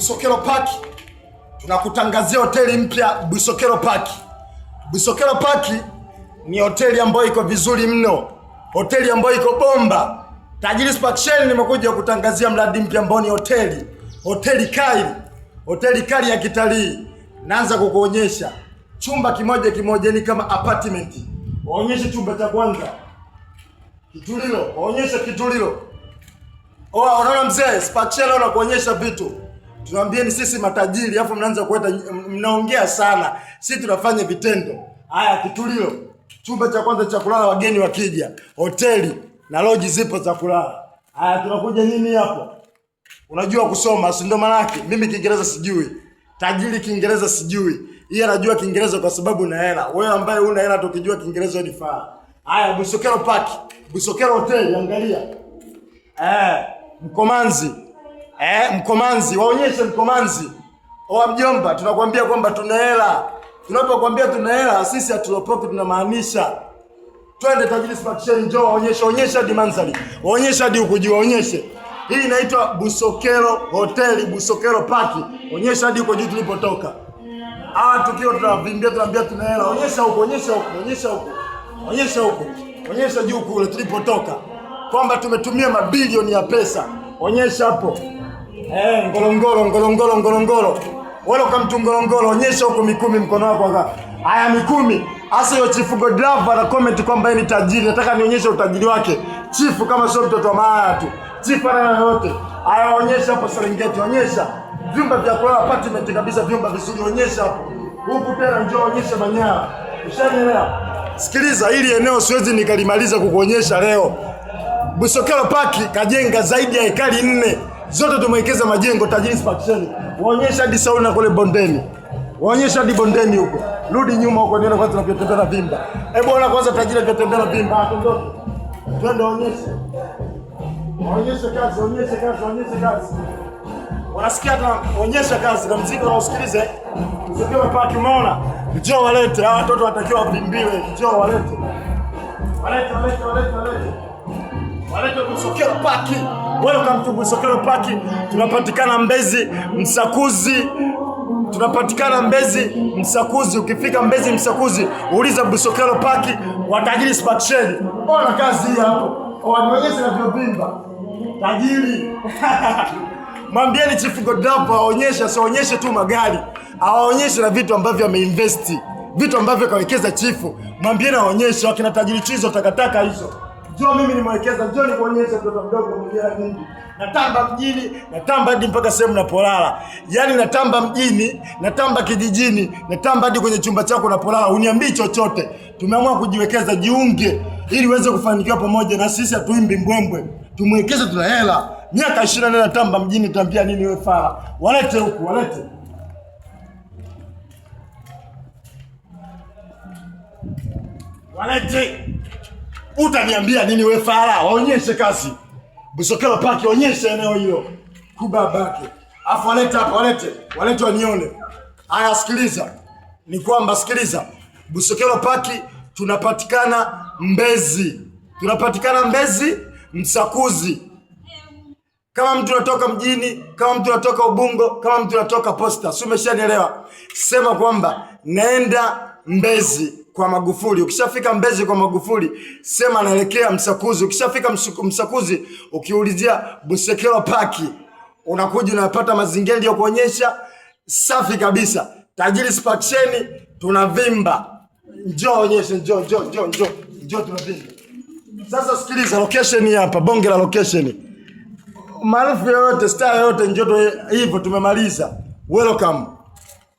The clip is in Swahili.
Busokelo Park. Tunakutangazia hoteli mpya Busokelo Park. Busokelo Park ni hoteli ambayo iko vizuri mno, hoteli ambayo iko bomba. Tajiri Sparkshen nimekuja kutangazia mradi mpya ambao ni hoteli, hoteli kali, hoteli kali ya kitalii. Naanza kukuonyesha chumba kimoja kimoja, ni kama apartment. Waonyeshe chumba cha kwanza, kitulilo, waonyeshe kitulilo. Oh, unaona mzee, Sparkshen leo nakuonyesha vitu. Tunaambieni sisi matajiri, afu mnaanza kuleta, mnaongea sana. Sisi tunafanya vitendo. Haya, kitulilo. Chumba cha kwanza cha kulala wageni wakija, hoteli na loji zipo za kulala. Haya, tunakuja nini hapo? Unajua kusoma, si ndo maana yake? Mimi Kiingereza sijui. Tajiri Kiingereza sijui. Yeye anajua Kiingereza kwa sababu na hela. Wewe ambaye huna hela tukijua Kiingereza ni faa. Haya, Busokelo Park, Busokelo Hotel, angalia. Mkomanzi. Mkomanzi, waonyeshe Mkomanzi. Oa mjomba, tunakwambia kwamba tuna hela. Tunapokuambia tuna hela, sisi hatulopoki, tunamaanisha. Twende Tajiri Smart Share, njoo waonyeshe, onyesha hadi mandhari. Waonyeshe hadi huku juu, waonyeshe. Hii inaitwa Busokelo Hotel, Busokelo Park. Onyesha hadi huko juu tulipotoka. Ah, tukio tunavimbia, tunaambia tuna hela. Onyesha huko, onyesha huko, onyesha huko. Onyesha huko. Onyesha juu kule tulipotoka. Kwamba tumetumia mabilioni ya pesa. Onyesha hapo. Ngorongoro, Ngorongoro, Ngorongoro. Welcome to Ngorongoro. Onyesha huko Mikumi mkono wako aka. Haya Mikumi. Asa hiyo Chief Godlove ana comment kwamba yeye ni tajiri. Nataka nionyeshe utajiri wake. Chief kama sio mtoto wa maana tu. Chief ana yote. Haya onyesha hapo Serengeti, onyesha. Vyumba vya kulala apartment kabisa, vyumba vizuri, onyesha hapo. Huku tena njoo onyesha Manyara. Ushanielewa? Sikiliza, hili eneo siwezi nikalimaliza kukuonyesha leo. Busokelo Park kajenga zaidi ya ekari 4. Zote tumewekeza majengo Tajiri Sparkshen. Waonyesha hadi sauna kule bondeni. Waonyesha hadi bondeni huko. Rudi nyuma huko nione kwanza tunavyotembea na vimba. Hebu ona kwanza tajiri anavyotembea na vimba. Tuondoke. Twende waonyeshe. Waonyeshe kazi, waonyeshe kazi, waonyeshe kazi. Wanasikia hata onyesha kazi na mziki wanausikilize. Busokelo Park umeona? Njoo walete, hawa watoto watakiwa wavimbiwe. Njoo walete. Walete, walete, walete, walete. Walete Busokelo Park. Welcome to Busokelo Park. Tunapatikana Mbezi Msakuzi. Tunapatikana Mbezi Msakuzi. Ukifika Mbezi Msakuzi, uliza Busokelo Park, watajiri Sparkshen. Ona kazi hii hapo. Wanionyeshe navyovimba. Tajiri. Mwambieni Chief Godlove aonyeshe, asionyeshe tu magari, awaonyeshe na vitu ambavyo ameinvest, vitu ambavyo kawekeza chifu. Mwambieni aonyeshe, wakina tajiri chizo takataka hizo. Njoo mimi nimewekeza, njoo nikuonyeshe mtoto mdogo mwenye hela nyingi. Natamba mjini, natamba hadi mpaka sehemu napolala. Yaani natamba mjini, natamba kijijini, natamba hadi kwenye chumba chako unapolala, uniambii chochote. Tumeamua kujiwekeza, jiunge ili uweze kufanikiwa pamoja na sisi. Hatuimbi mbwembwe, tumwekeze, tuna hela. Miaka 24 natamba mjini, tambia nini wewe fala? Walete huku, walete. Walete. Utaniambia nini wewe fala? Waonyeshe kazi. Busokelo Park, onyeshe eneo hilo. Kubabake. Afu walete hapa, walete. Walete wanione. Haya, sikiliza. Ni kwamba sikiliza. Busokelo Park tunapatikana Mbezi. Tunapatikana Mbezi Msakuzi. Kama mtu anatoka mjini, kama mtu anatoka Ubungo, kama mtu anatoka Posta, si umeshanielewa? Sema kwamba naenda Mbezi kwa Magufuli. Ukishafika Mbezi kwa Magufuli, sema naelekea Msakuzi. Ukishafika Msakuzi, ukiulizia Busokelo Park, unakuja unapata mazingira niliyokuonyesha safi kabisa. Tajiri Sparkshen tunavimba. Njoo onyeshe, njoo njoo njoo njoo. Njoo tunavimba. Sasa sikiliza location hii hapa, bonge la location. Maarufu yoyote, star yoyote, njoo hivyo tumemaliza. Welcome.